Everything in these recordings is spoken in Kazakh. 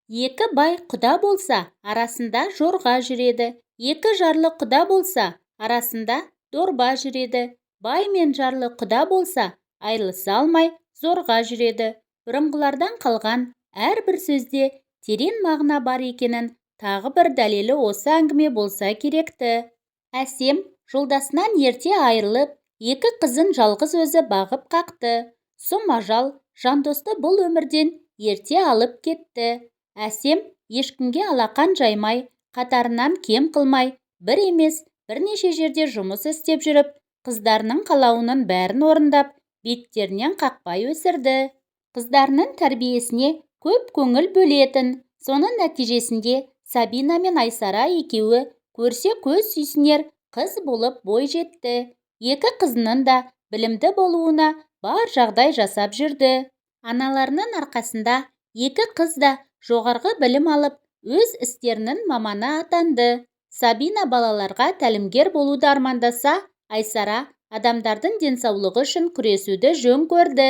Екі бай құда болса, арасында жорға жүреді. Екі жарлы құда болса, арасында дорба жүреді. Бай мен жарлы құда болса, айырылыса алмай зорға жүреді. Бұрынғылардан қалған әрбір сөзде терең мағына бар екенін тағы бір дәлелі осы әңгіме болса керек-ті. Әсем жолдасынан ерте айырылып, екі қызын жалғыз өзі бағып-қақты. Сұм ажал Жандосты бұл өмірден ерте алып кетті. Әсем ешкімге алақан жаймай, қатарынан кем қылмай, бір емес, бірнеше жерде жұмыс істеп жүріп, қыздарының қалауының бәрін орындап, беттерінен қақпай өсірді. Қыздарының тәрбиесіне көп көңіл бөлетін. Соның нәтижесінде Сабина мен Айсара екеуі көрсе көз сүйсінер қыз болып бой жетті. Екі қызының да білімді болуына бар жағдай жасап жүрді. Аналарының арқасында екі қыз да жоғарғы білім алып, өз істерінің маманы атанды. Сабина балаларға тәлімгер болуды армандаса, Айсара адамдардың денсаулығы үшін күресуді жөн көрді.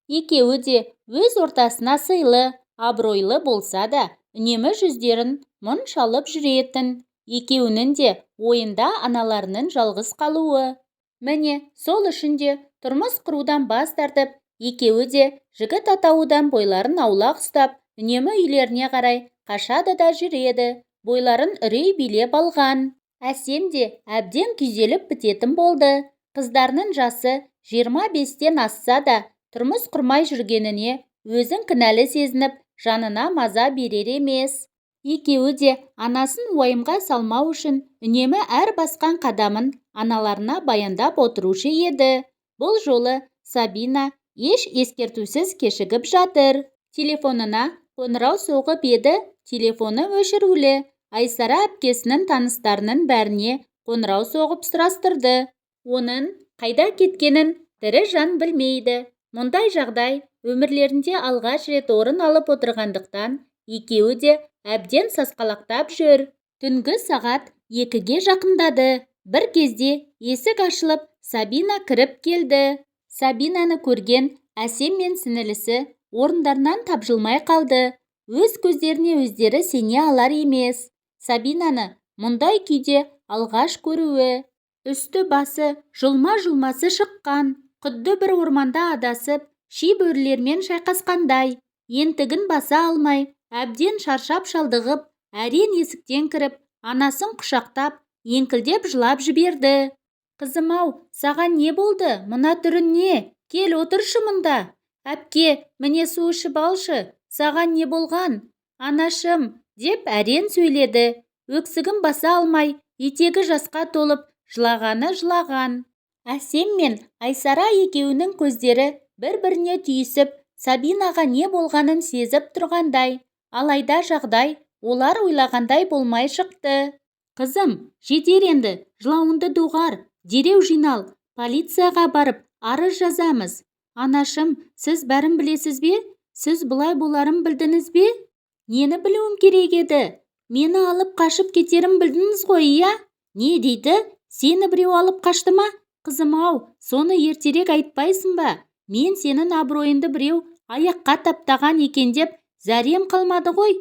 Екеуі де өз ортасына сыйлы, абыройлы болса да, үнемі жүздерін мұң шалып жүретін. Екеуінің де ойында аналарының жалғыз қалуы. Міне, сол үшін де тұрмыс құрудан бас тартып, екеуі де жігіт атаулыдан бойларын аулақ ұстап, үнемі үйлеріне қарай қашады да жүреді. Бойларын үрей билеп алған. Әсем де әбден күйзеліп бітетін болды. Қыздарының жасы 25-тен асса да, тұрмыс құрмай жүргеніне өзін кінәлі сезініп, жанына маза берер емес. Екеуі де анасын уайымға салмау үшін үнемі әр басқан қадамын аналарына баяндап отырушы еді. Бұл жолы Сабина еш ескертусіз кешігіп жатыр. Телефонына қоңырау соғып еді, телефоны өшірулі. Айсара әпкесінің таныстарының бәріне қоңырау соғып сұрастырды. Оның қайда кеткенін тірі жан білмейді. Мұндай жағдай өмірлерінде алғаш рет орын алып отырғандықтан, екеуі де әбден сасқалақтап жүр. Түнгі сағат 2-ге жақындады. Бір кезде есік ашылып, Сабина кіріп келді. Сабинаны көрген Әсем мен сіңілісі орындарынан тапжылмай қалды. Өз көздеріне өздері сене алар емес. Сабинаны мұндай күйде алғаш көруі. Үсті-басы жұлма-жұлмасы шыққан, құдды бір орманда адасып, ши бөрілермен шайқасқандай. Ентігін баса алмай, әбден шаршап-шалдығып, әрең есіктен кіріп, анасын құшақтап, еңкілдеп жылап жіберді. Қызым-ау, саған не болды, мына түрің не? Кел отыршы мұнда. Әпке, міне су ішіп алшы, саған не болған? Анашым, деп әрең сөйледі. Өксігін баса алмай, етегі жасқа толып, жылағаны жылаған. Әсем мен Айсара екеуінің көздері бір-біріне түйісіп, Сабинаға не болғанын сезіп тұрғандай. Алайда жағдай олар ойлағандай болмай шықты. Қызым, жетер енді, жылауыңды доғар, дереу жинал, полицияға барып арыз жазамыз. Анашым, сіз бәрін білесіз бе? Сіз бұлай боларын білдіңіз бе? Нені білуім керек еді? Мені алып қашып кетерін білдіңіз ғой, иә? Не дейді? Сені біреу алып қашты ма? Қызым-ау, соны ертерек айтпайсың ба? Мен сенің абыройыңды біреу аяққа таптаған екен деп зәрем қалмады ғой.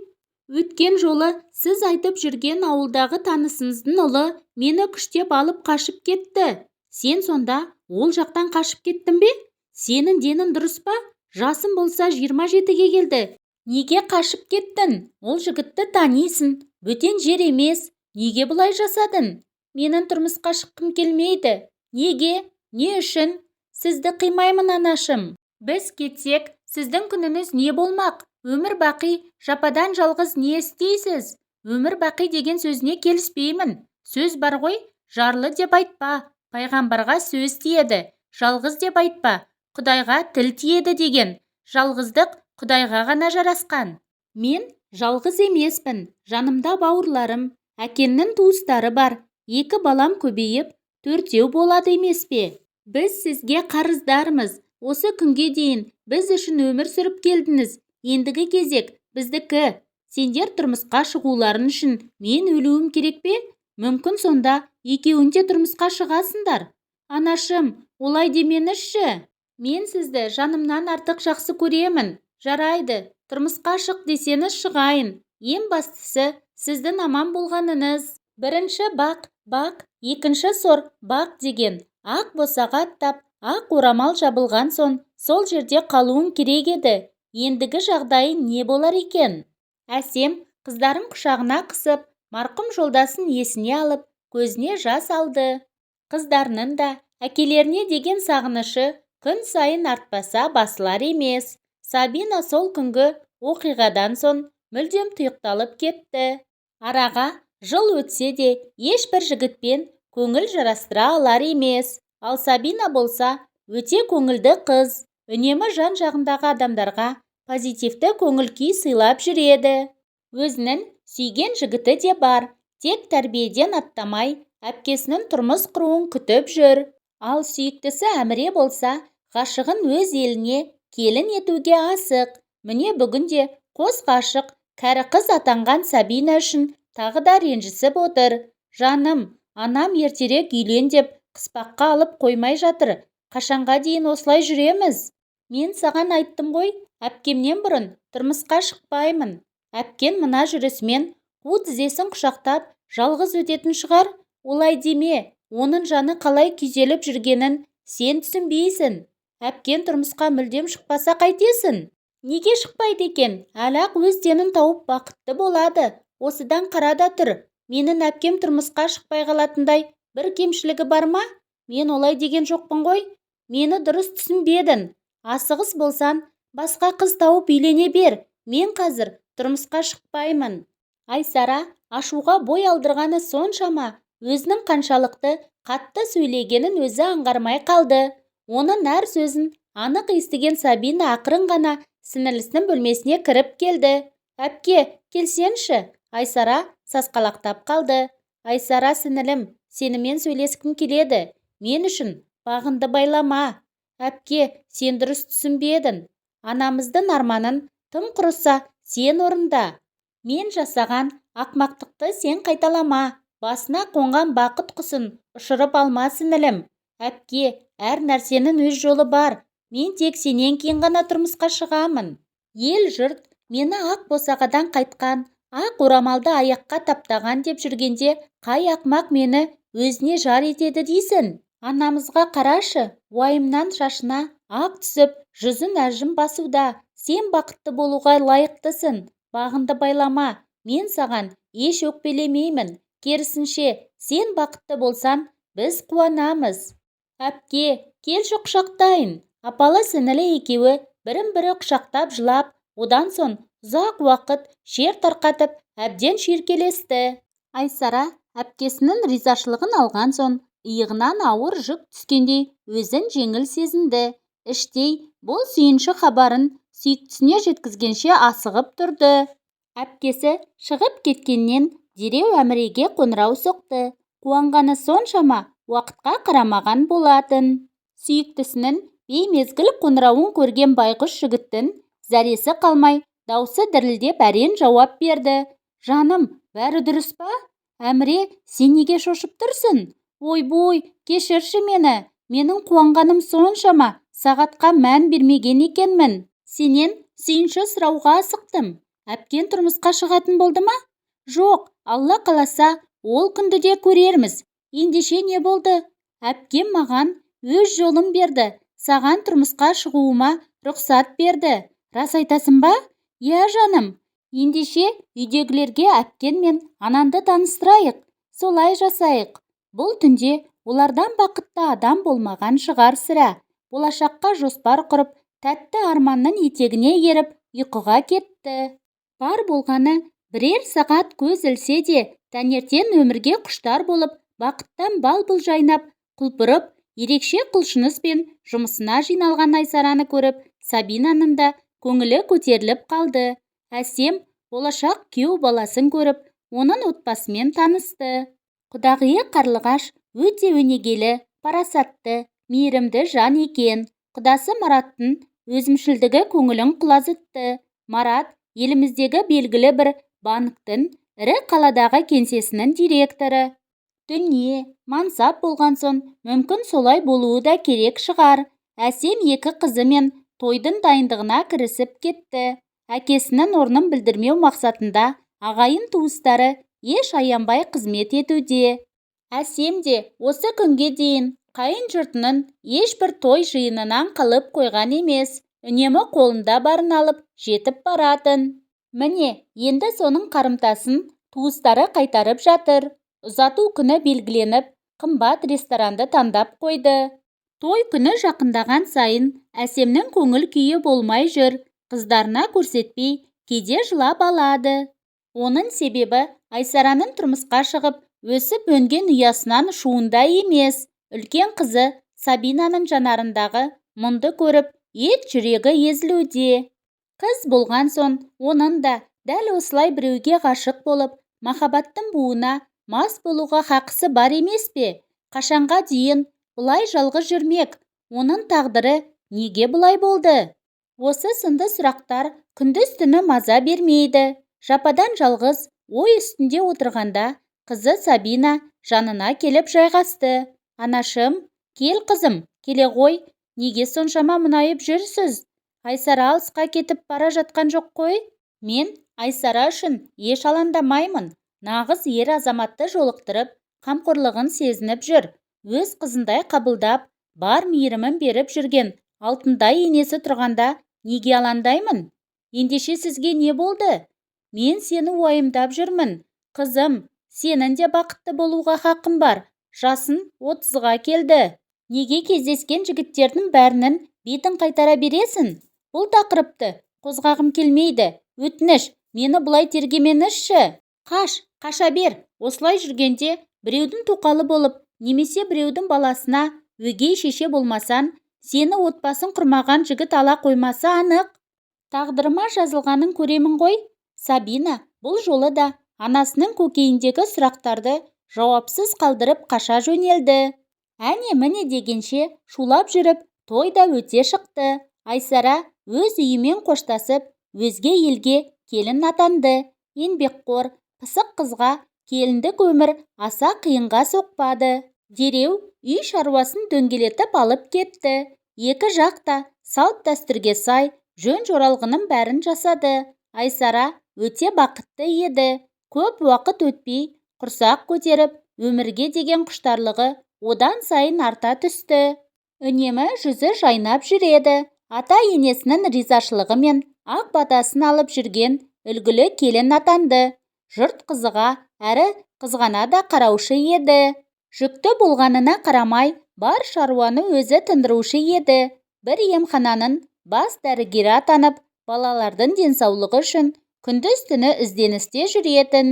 Өткен жолы сіз айтып жүрген ауылдағы танысыңыздың ұлы мені күштеп алып қашып кетті. Сен сонда ол жақтан қашып кеттің бе? Сенің денің дұрыс па? Жасым болса 27-ге келді. Неге қашып кеттің? Ол жігітті танисың, бөтен жер емес. Неге бұлай жасадың? Менің тұрмысқа шыққым келмейді. Неге? Не үшін? Сізді қимаймын, анашым. Біз кетсек, сіздің күніңіз не болмақ? Өмір бақи жападан жалғыз не істейсіз? Өмір бақи деген сөзіне келіспеймін. Сөз бар ғой, жарлы деп айтпа, пайғамбарға сөз тиеді. Жалғыз деп айтпа, Құдайға тіл тиеді деген. Жалғыздық Құдайға ғана жарасқан. Мен жалғыз емеспін. Жанымда бауырларым, әкемнің туыстары бар. Екі балам көбейіп, 4 болады емес пе? Біз сізге қарыздармыз. Осы күнге дейін біз үшін өмір сүріп келдіңіз. Ендігі кезек біздікі. Сендер тұрмысқа шығуларың үшін мен өлуім керек пе? Мүмкін сонда екеуің де тұрмысқа шығасыңдар. Анашым, олай демеңізші. Мен сізді жанымнан артық жақсы көремін. Жарайды, тұрмысқа шық десеңіз шығайын. Ең бастысы сіздің аман болғаныңыз. Бірінші бақ, бақ, екінші сор, бақ деген. Ақ босаға аттап, ақ орамал жабылған соң сол жерде қалуың керек еді. Ендігі жағдайың не болар екен? Әсем қыздарын құшағына қысып, марқұм жолдасын есіне алып, көзіне жас алды. Қыздарының да әкелеріне деген сағынышы күн сайын артпаса басылар емес. Сабина сол күнгі оқиғадан соң мүлдем тұйықталып кетті. Араға жыл өтсе де ешбір жігітпен көңіл жарастыра алар емес. Ал Сабина болса өте көңілді қыз. Үнемі жан-жағындағы адамдарға позитивті көңіл-күй сыйлап жүреді. Өзінің сүйген жігіті де бар. Тек тәрбиеден аттамай, әпкесінің тұрмыс құруын күтіп жүр. Ал сүйіктісі Әміре болса, ғашығын өз еліне келін етуге асық. Міне бүгінде қос ғашық кәрі қыз атанған Сабина үшін тағы да ренжісіп отыр. Жаным, анам ертерек үйлен деп қыспаққа алып қоймай жатыр. Қашанға дейін осылай жүреміз? Мен саған айттым ғой, әпкемнен бұрын тұрмысқа шықпаймын. Әпкен мына жүрісімен қу тізесін құшақтап жалғыз өтетін шығар. Олай деме, оның жаны қалай күйзеліп жүргенін сен түсінбейсің. Әпкен тұрмысқа мүлдем шықпаса қайтесің? Неге шықпайды екен? Әлі-ақ өз теңін тауып бақытты болады. Осыдан қара да тұр. Менің әпкем тұрмысқа шықпай қалатындай бір кемшілігі бар ма? Мен олай деген жоқпын ғой. Мені дұрыс түсінбедің. Асығыс болсаң, басқа қыз тауып үйлене бер. Мен қазір тұрмысқа шықпаймын. Айсара ашуға бой алдырғаны соншама, өзінің қаншалықты қатты сөйлегенін өзі аңғармай қалды. Оның әр сөзін анық естіген Сабина ақырын ғана сіңілісінің бөлмесіне кіріп келді. Әпке, келсеңші. Айсара сасқалақтап қалды. Айсара сіңілім, сенімен сөйлескім келеді. Мен үшін бағыңды байлама. Әпке, сен дұрыс түсінбедің. Анамыздың арманын тым құрыса сен орында. Мен жасаған ақмақтықты сен қайталама. Басына қонған бақыт құсын ұшырып алма сіңілім. Әпке, әр нәрсенің өз жолы бар. Мен тек сенен кейін ғана тұрмысқа шығамын. Ел жұрт мені ақ босағадан қайтқан, ақ орамалды аяққа таптаған деп жүргенде қай ақмақ мені өзіне жар етеді дейсің? Анамызға қарашы, уайымнан шашына ақ түсіп, жүзін әжім басуда. Сен бақытты болуға лайықтысың. Бағыңды байлама. Мен саған еш өкпелемеймін. Керісінше, сен бақытты болсаң, біз қуанамыз. Әпке, келші құшақтайын. Апалы сіңілі екеуі бірін-бірі құшақтап жылап, одан соң ұзақ уақыт шер тарқатып, әбден шүйіркелесті. Айсара әпкесінің ризашылығын алған соң, иығынан ауыр жүк түскендей өзін жеңіл сезінді. Іштей бұл сүйінші хабарын сүйіктісіне жеткізгенше асығып тұрды. Әпкесі шығып кеткеннен дереу Әміреге қоңырау соқты. Қуанғаны соншама уақытқа қарамаған болатын. Сүйіктісінің беймезгіл қоңырауын көрген байғұс жігіттің зәресі қалмай, даусы дірілдеп әрең жауап берді. Жаным, бәрі дұрыс па? Әміре, сен неге шошып тұрсың? Ойбой, кешірші мені. Менің қуанғаным соншама, сағатқа мән бермеген екенмін. Сенен сүйінші сұрауға асықтым. Әпкен тұрмысқа шығатын болды ма? Жоқ, Алла қаласа, ол күнді де көрерміз. Ендеше не болды? Әпкем маған өз жолын берді. Саған тұрмысқа шығуыма рұқсат берді. Рас айтасың ба? Иә, жаным. Ендеше үйдегілерге әпкен мен ананды таныстырайық. Солай жасайық. Бұл түнде олардан бақытты адам болмаған шығар сірә. Болашаққа жоспар құрып, тәтті арманның етегіне еріп, ұйқыға кетті. Бар болғаны бірер сағат көз ілсе де, таңертең өмірге құштар болып, бақыттан бал-бұл жайнап, құлпырып, ерекше құлшыныспен жұмысына жиналған Айсараны көріп, Сабинаның да көңілі көтеріліп қалды. Әсем болашақ күйеу баласын көріп, оның отбасымен танысты. Құдағиы Қарлығаш өте өнегелі, парасатты, мейірімді жан екен. Құдасы Мараттың өзімшілдігі көңілін құлазытты. Марат еліміздегі белгілі бір банктің ірі қаладағы кеңсесінің директоры. Дүние, мансап болған соң мүмкін солай болуы да керек шығар. Әсем екі қызымен тойдың дайындығына кірісіп кетті. Әкесінің орнын білдірмеу мақсатында Ағайын-туыстары еш аянбай қызмет етуде. Әсем де осы күнге дейін қайын жұртының ешбір той-жиынынан қалып қойған емес. Үнемі қолында барын алып жетіп баратын. Міне, енді соның қарымтасын туыстары қайтарып жатыр. Ұзату күні белгіленіп, қымбат ресторанды таңдап қойды. Той күні жақындаған сайын Әсемнің көңіл-күйі болмай жүр. Қыздарына көрсетпей, кейде жылап алады. Оның себебі Айсараның тұрмысқа шығып, өсіп-өнген ұясынан ұшуында емес. Үлкен қызы Сабинаның жанарындағы мұңды көріп, ет жүрегі езілуде. Қыз болған соң, оның да дәл осылай біреуге ғашық болып, махаббаттың буына мас болуға хақысы бар емес пе? Қашанға дейін бұлай жалғыз жүрмек? Оның тағдыры неге бұлай болды? Осы сынды сұрақтар күндіз-түні маза бермейді. Жападан-жалғыз ой үстінде отырғанда қызы Сабина жанына келіп жайғасты. Анашым, кел қызым, келе ғой, неге соншама мұңайып жүрсіз? Айсара алысқа кетіп бара жатқан жоқ қой. Мен Айсара үшін еш алаңдамаймын. Нағыз ер азаматты жолықтырып, қамқорлығын сезініп жүр. Өз қызындай қабылдап, бар мейірімін беріп жүрген алтындай енесі тұрғанда неге алаңдаймын? Ендеше сізге не болды? Мен сені уайымдап жүрмін. Қызым, сенің де бақытты болуға хақың бар. Жасың 30-ға келді. Неге кездескен жігіттердің бәрінің бетін қайтара бересің? Бұл тақырыпты қозғағым келмейді. Өтініш, мені бұлай тергемеңізші. Қаш, қаша бер. Осылай жүргенде біреудің тоқалы болып, немесе біреудің баласына өгей шеше болмасаң, сені отбасын құрмаған жігіт ала қоймасы анық. Тағдырыма жазылғанын көремін ғой. Сабина бұл жолы да анасының көкейіндегі сұрақтарды жауапсыз қалдырып қаша жөнелді. Әне-міне дегенше шулап жүріп, той да өте шықты. Айсара өз үйімен қоштасып, өзге елге келін атанды. Еңбекқор, пысық қызға келіндік өмір аса қиынға соқпады. Дереу үй шаруасын дөңгелетіп алып кетті. Екі жақ та салт-дәстүрге сай жөн-жоралғының бәрін жасады. Айсара өте бақытты еді. Көп уақыт өтпей, құрсақ көтеріп, өмірге деген құштарлығы одан сайын арта түсті. Үнемі жүзі жайнап жүреді. Ата-енесінің ризашылығы мен ақ батасын алып жүрген үлгілі келін атанды. Жұрт қызыға әрі қызғана да қараушы еді. Жүкті болғанына қарамай, бар шаруаны өзі тындырушы еді. Бір емхананың бас дәрігері атанып, балалардың денсаулығы үшін күндіз-түні ізденісте жүретін.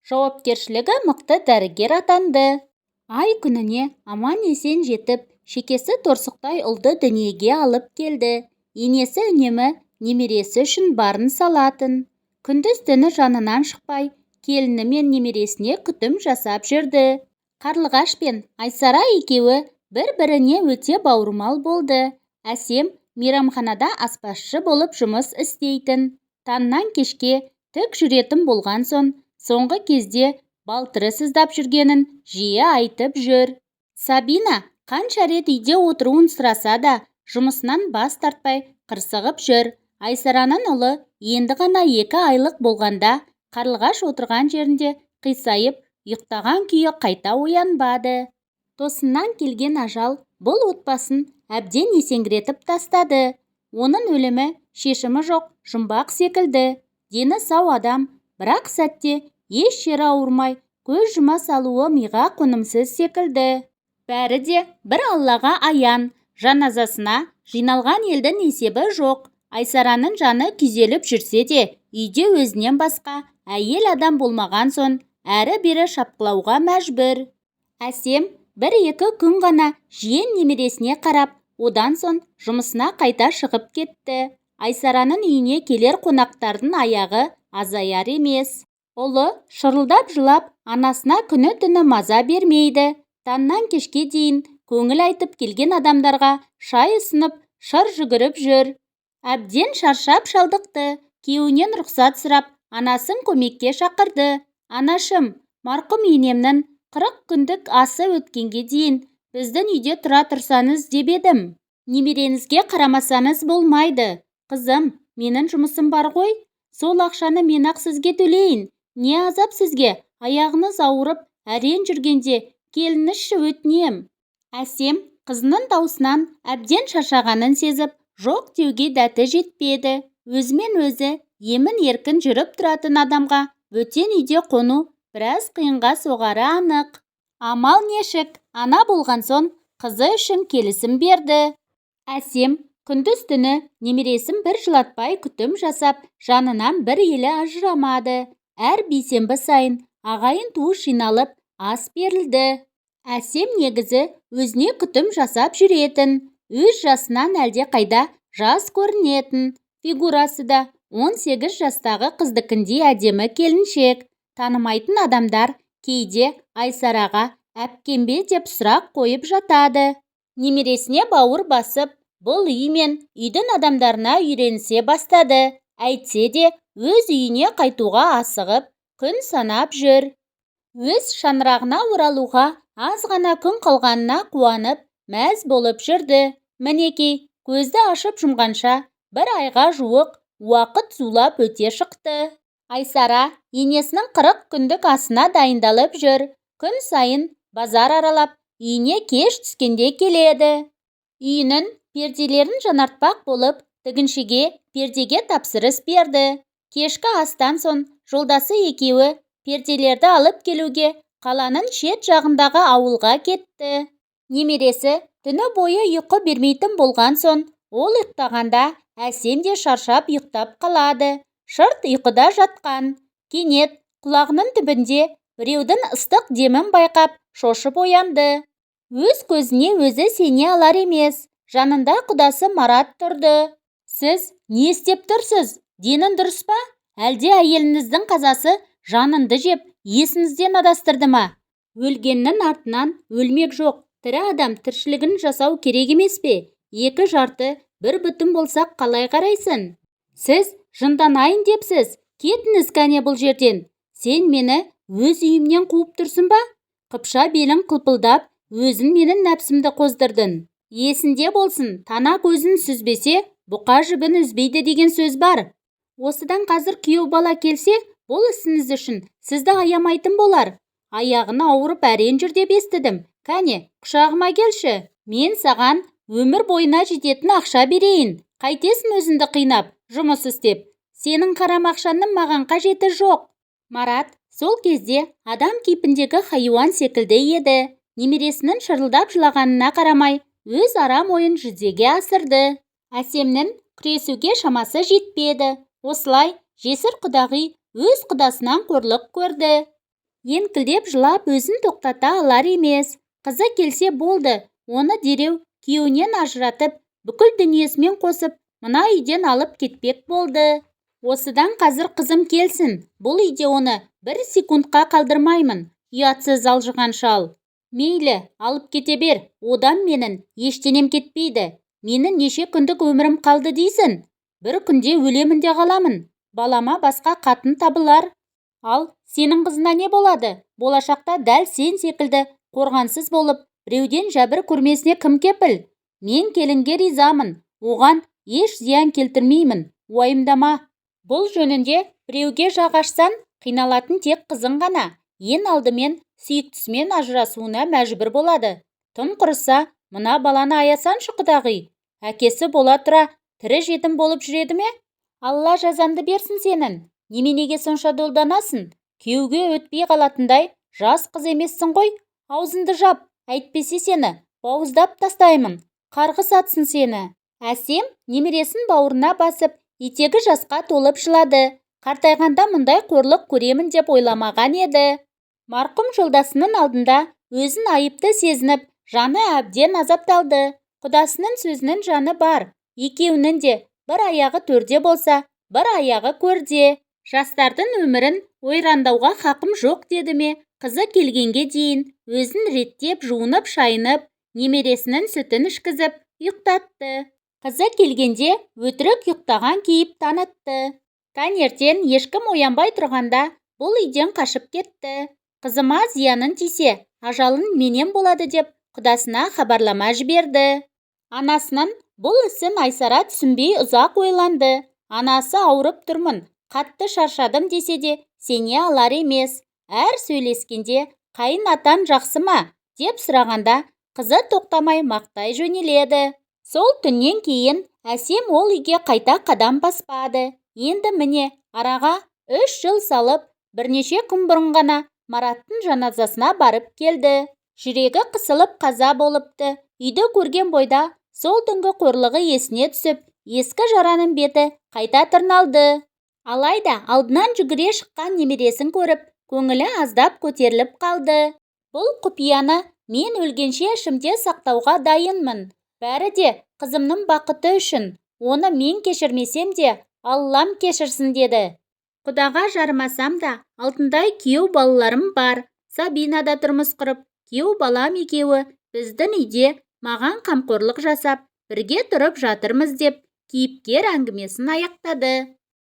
Жауапкершілігі мықты дәрігер атанды. Ай күніне аман-есен жетіп, шекесі торсықтай ұлды дүниеге алып келді. Енесі үнемі немересі үшін барын салатын. Күндіз-түні жанынан шықпай, келіні мен немересіне күтім жасап жүрді. Қарлығаш пен Айсара екеуі бір-біріне өте бауырмал болды. Әсем мейрамханада аспазшы болып жұмыс істейтін. Таңнан кешке тік жүретін болған соң, соңғы кезде балтыры сыздап жүргенін жиі айтып жүр. Сабина қанша рет үйде отыруын сұраса да, жұмысынан бас тартпай қырсығып жүр. Айсараның ұлы енді ғана 2 айлық болғанда, Қарлығаш отырған жерінде қисайып, ұйықтаған күйі қайта оянбады. Тосыннан келген ажал бұл отбасын әбден есеңгіретіп тастады. Оның өлімі шешімі жоқ жұмбақ секілді. Дені сау адам бірақ сәтте еш жері ауырмай, көз жұма салуы миға қонымсыз секілді. Бәрі де бір Аллаға аян. Жаназасына жиналған елдің есебі жоқ. Айсараның жаны күйзеліп жүрсе де, үйде өзінен басқа әйел адам болмаған соң, әрі-бері шапқылауға мәжбүр. Әсем 1-2 күн ғана жиен немересіне қарап, одан соң жұмысына қайта шығып кетті. Айсараның үйіне келер қонақтардың аяғы азаяр емес. Ұлы шырылдап жылап, анасына күні-түні маза бермейді. Таңнан кешке дейін көңіл айтып келген адамдарға шай ұсынып, шыр жүгіріп жүр. Әбден шаршап шалдықты. Күйеуінен рұқсат сұрап, анасын көмекке шақырды. Анашым, марқұм енемнің 40 күндік асы өткенге дейін біздің үйде тұра тұрсаңыз деп едім. Немереңізге қарамасаңыз болмайды. Қызым, менің жұмысым бар ғой. Сол ақшаны мен-ақ сізге төлейін. Не азап сізге, аяғыңыз ауырып әрең жүргенде, келіңізші, өтінем. Әсем қызының даусынан әбден шаршағанын сезіп, жоқ деуге дәті жетпеді. Өзімен-өзі емін-еркін жүріп тұратын адамға бөтен үйде қону біраз қиынға соғары анық. Амал нешік, ана болған соң қызы үшін келісім берді. Әсем күндіз-түні немересін бір жылатпай күтім жасап, жанынан бір елі ажырамады. Әр бейсенбі сайын ағайын-туыс жиналып, ас берілді. Әсем негізі өзіне күтім жасап жүретін. Өз жасынан әлдеқайда жас көрінетін. Фигурасы да 18 жастағы қыздікіндей әдемі келіншек. Танымайтын адамдар кейде Айсараға әпкем бе деп сұрақ қойып жатады. Немересіне бауыр басып, бұл үй мен үйдің адамдарына үйренісе бастады. Әйтсе де өз үйіне қайтуға асығып, күн санап жүр. Өз шаңырағына оралуға аз ғана күн қалғанына қуанып, мәз болып жүрді. Мінекей, көзді ашып жұмғанша бір айға жуық уақыт зулап өте шықты. Айсара енесінің 40 күндік асына дайындалып жүр. Күн сайын базар аралап, үйіне кеш түскенде келеді. Үйінің перделерін жаңартпақ болып, тігіншіге пердеге тапсырыс берді. Кешкі астан соң жолдасы екеуі перделерді алып келуге қаланың шет жағындағы ауылға кетті. Немересі түні бойы ұйқы бермейтін болған соң, ол ұйықтағанда Әсем де шаршап ұйықтап қалады. Шырт ұйқыда жатқан. Кенет құлағының түбінде біреудің ыстық демін байқап, шошып оянды. Өз көзіне өзі сене алар емес. Жанында құдасы Марат тұрды. Сіз не істеп тұрсыз? Денің дұрыс па? Әлде әйеліңіздің қазасы жанынды жеп, есіңізден адастырды ма? Өлгеннің артынан өлмек жоқ. Тірі адам тіршілігін жасау керек емес пе? Екі жарты бір бүтін болсақ қалай қарайсың? Сіз жынданайын депсіз. Кетіңіз кәне бұл жерден. Сен мені өз үйімнен қуып тұрсың ба? Қыпша белің қылпылдап, өзің менің нәпсімді қоздырдың. Есінде болсын, тана көзін сүзбесе, бұқа жібін үзбейді деген сөз бар. Осыдан қазір күйеу бала келсе, бұл ісіңіз үшін сізді аямайтын болар. Аяғын ауырып әрең жүр деп естідім. Кәне, құшағыма келші. Мен саған өмір бойына жететін ақша берейін. Қайтесің өзіңді қинап, жұмыс істеп. Сенің қарам ақшаның маған қажеті жоқ. Марат сол кезде адам кейпіндегі хайуан секілді еді. Немересінің шырылдап жылағанына қарамай, өз арам ойын жүзеге асырды. Әсемнің күресуге шамасы жетпеді. Осылай жесір құдағи өз құдасынан қорлық көрді. Еңкілдеп жылап өзін тоқтата алар емес. Қызы келсе болды, оны дереу күйеуінен ажыратып, бүкіл дүниесімен қосып, мына үйден алып кетпек болды. Осыдан қазір қызым келсін, бұл үйде оны бір секундқа қалдырмаймын. Ұятсыз алжыған шал. Мейлі, алып кете бер, одан менің ештеңем кетпейді. Менің неше күндік өмірім қалды дейсің? Бір күнде өлемін де қаламын. Балама басқа қатын табылар. Ал сенің қызына не болады? Болашақта дәл сен секілді қорғансыз болып, біреуден жәбір көрмесіне кім кепіл? Мен келінге ризамын, оған еш зиян келтірмеймін, уайымдама. Бұл жөнінде біреуге жақ ашсаң, қиналатын тек қызың ғана. Ең алдымен сүйіктісімен ажырасуына мәжбүр болады. Тым құрыса, мына баланы аясаңшы құдағи. Әкесі бола тұра тірі жетім болып жүреді ме? Алла жазанды берсін сенің. Неменеге сонша долданасың? Күйеуге өтпей қалатындай жас қыз емессің ғой. Аузыңды жап, әйтпесе сені бауыздап тастаймын. Қарғыс атсын сені. Әсем немересін бауырына басып, етегі жасқа толып жылады. Қартайғанда мұндай қорлық көремін деп ойламаған еді. Марқұм жолдасының алдында өзін айыпты сезініп, жаны әбден азапталды. Құдасының сөзінің жаны бар. Екеуінің де бір аяғы төрде болса, бір аяғы көрде. Жастардың өмірін ойрандауға хақым жоқ деді ме, қызы келгенге дейін өзін реттеп жуынып-шайынып, немересінің сүтін ішкізіп, ұйықтатты. Қызы келгенде өтірік ұйықтаған кейіп танытты. Таңертең ешкім оянбай тұрғанда бұл үйден қашып кетті. Қызыма зиянын тисе, ажалың менен болады деп құдасына хабарлама жіберді. Анасының бұл ісін Айсара түсінбей ұзақ ойланды. Анасы ауырып тұрмын, қатты шаршадым десе де сене алар емес. Әр сөйлескенде «Қайын атам жақсы ма?» деп сұрағанда, қызы тоқтамай мақтай жөнеледі. Сол түннен кейін Әсем ол үйге қайта қадам баспады. Енді міне, араға 3 жыл салып, бірнеше күн бұрын ғана Мараттың жаназасына барып келді. Жүрегі қысылып қаза болыпты. Үйді көрген бойда сол түнгі қорлығы есіне түсіп, ескі жараның беті қайта тырналды. Алайда алдынан жүгіре шыққан немересін көріп, көңілі аздап көтеріліп қалды. «Бұл құпияны мен өлгенше ішімде сақтауға дайынмын. Бәрі де қызымның бақыты үшін. Оны мен кешірмесем де, Аллам кешірсін», – деді. «Құдаға жарымасам да, алтындай күйеу балаларым бар. Сабина да тұрмыс құрып, күйеу балам екеуі біздің үйде маған қамқорлық жасап, бірге тұрып жатырмыз», – деп кейіпкер әңгімесін аяқтады.